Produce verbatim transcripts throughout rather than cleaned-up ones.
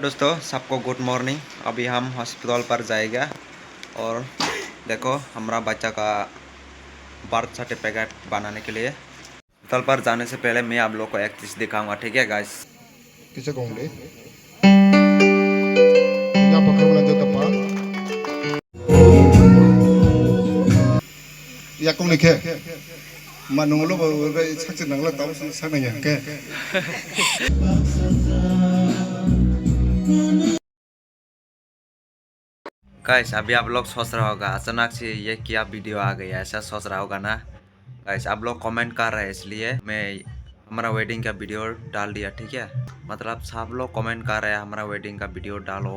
दोस्तों, सबको good morning. अभी हम हॉस्पिटल पर जाएगा और देखो, हमारा बच्चा का बर्थ सर्टिफिकेट बनाने के लिए। हॉस्पिटल पर जाने से पहले मैं आप लोग को एक चीज़ दिखाऊंगा, ठीक है guys? Kisa kong de. Ya pakai ulang jatuh pa. Ya kong ni ke. Ma nung lo ba ba sakse nang la tau sa nang ya ke. Guys, अभी आप लोग सोच रहा होगा, अचानक से ये क्या वीडियो आ गया, ऐसा सोच रहा होगा ना। गाइस, आप लोग कमेंट कर रहे हैं, इसलिए मैं हमारा वेडिंग का वीडियो डाल दिया, ठीक है? मतलब, सब लोग कमेंट कर रहे हैं, "हमारा वेडिंग का वीडियो डालो,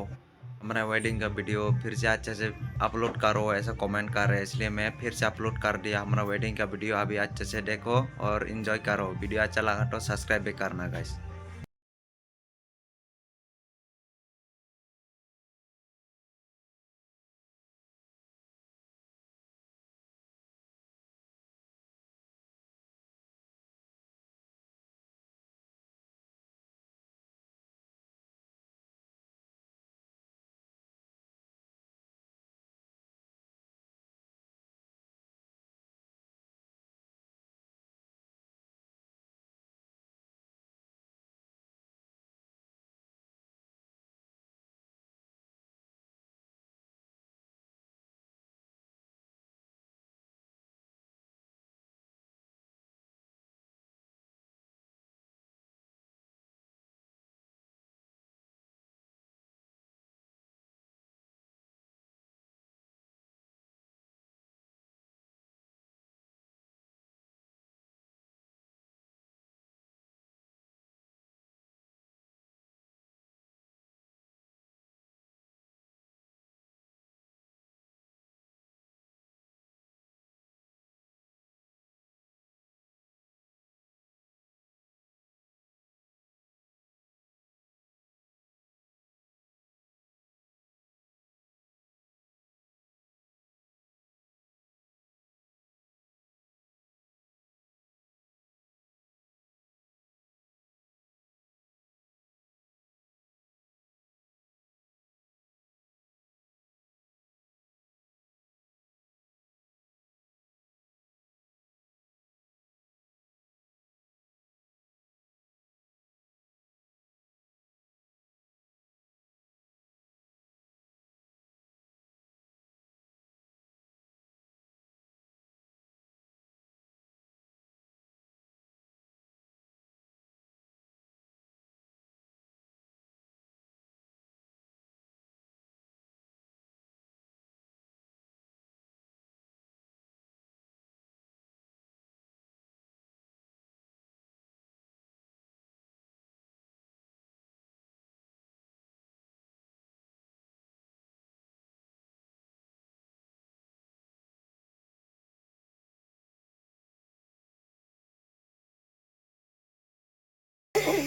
हमारा वेडिंग का वीडियो फिर से अच्छे से अपलोड करो", ऐसा कमेंट कर रहे हैं, इसलिए मैं फिर से अपलोड कर दिया हमारा वेडिंग का वीडियो। अभी अच्छे से देखो और एंजॉय करो। वीडियो अच्छा लगा तो सब्सक्राइब भी करना, guys.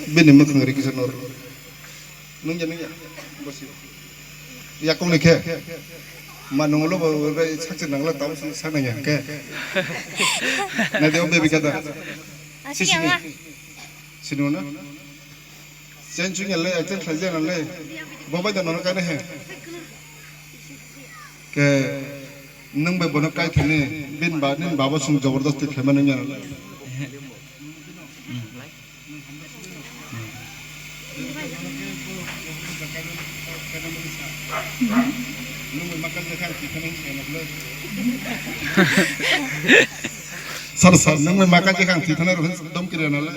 Bini mwkhang ri kisa nor. Nungya, nungya. Bosi. Yakung ni khe. Ma nunglo bo bai sakse nangla tamo si saknaya khe. Na de o baby kata. Sisi ni. Sini mana? Chen chunya le, chen khlai jana le. Bo bai da nono kaina he. Ke nung bai bono kai thani bin ba nin baba sung jabardasti khlai mani nya le. Sar sar nung bai maka je khang thithana rohin dom kiri na le.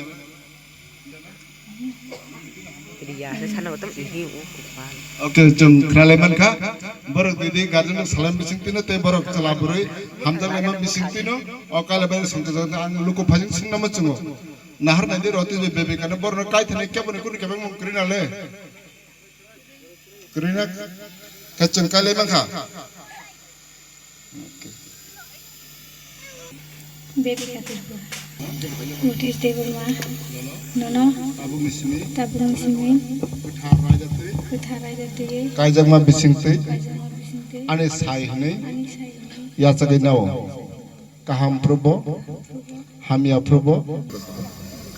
Riya se sana gotom ihi u kupa. Okay, chwng khralai mankha. Borok didi guardian rok salam bising tino tei borok chwla bwrwi hamjaknaima bising tino o kailaibari songchajak ang luku phajing singna muchungo. Nahar naidi roti je bebekano borno kaithani keboni kunu kebeng mung kwrwi nale. Kwrwi na khe chwng kailai mankha. Bebika Tripura. Notice table ma. Nono. Tabukni simi. Tabukni simi. Kwthar raida twi. Kwthar raida twi. Kaijakma bising twi. Kaijakma bising twi. Ani sai hwnwi. Ani sai hwnwi. Yachagwi nao. Kaham phrubo. Hamya phrubo.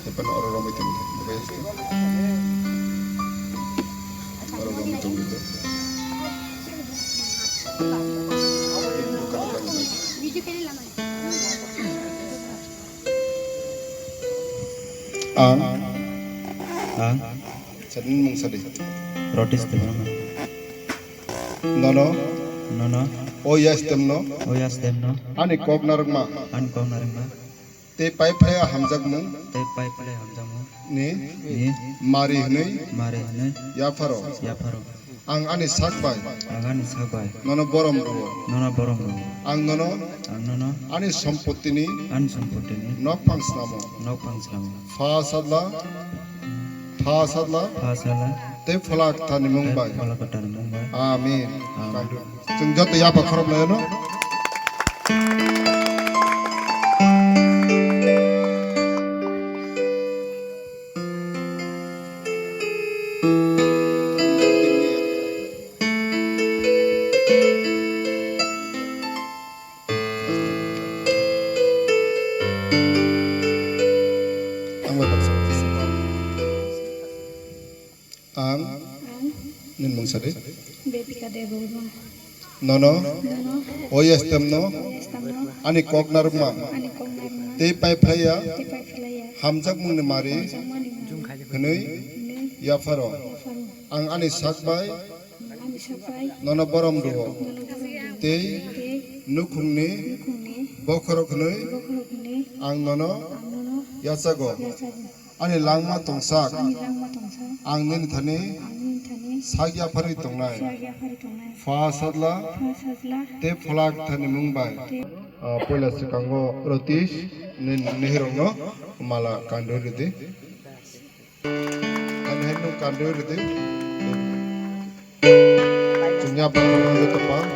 Haipano oro romwi tongdi. Ang. Ang. Sadin mung sadi. Rotis Debbarma. Nono. Nono. O yastem no. O yastem no. Ani kok narwkma. Ani kok narwkma. Tei pai phlai hamjakmung. Tei pai phlai hamjakmung. Ni. Ni. Mari hwnwi. Mari hwnwi. Yapharo. Yapharo. Ang ani sak bai. Ang ani sak bai. Nono borom rwo. Nono borom rwo. Ang nono. Ang nono. Ani sompotini. Ani sompotini. Nok phang snamo. Nok phang snamo. Pha sadla. Pha sadla. Pha sadla. Tei phola kwtharni mung bai. Tei phola kwtharni mung bai. Amen. Amen. Kandu. Chwng joto yapha khoroknai no. Ang bai baksa. Ang. Ang. Nini mung sadi. Bebika Debbarma. Nono. Nono. O yastem no. O yastem no. Ani kok narwkma. Ani kok narwkma. Tei pai phlaiya. Tei pai phlaiya. Hamjakmungni mari. Hamjakmani mari. Hwnwi. Hwnwi. Yapharo. Yapharo. Ang ani sak bai. Ang ani sak bai. Nono borom rwo. Nono borom rwo. Tei. Tei. Nukhungni. Nukhungni. Bokhorok hwnwi. Bokhorok hwnwi. Ang nono. Ang nono. Yachago. Yachago. Ani langma tongsak. Ani langma tongsak. Ang nini thani. Ang nini thani. Sak yapharwi tongnai. Sak yapharwi tongnai. Pha sajla. Pha sajla. Tei phola kwtharni mung bai. Tei. Ah, poila swkango Rotish ni, nehirokno mala kandwi rwdi. Ani hai nwng kandwi rwdi. Chwngya bangma joto pang.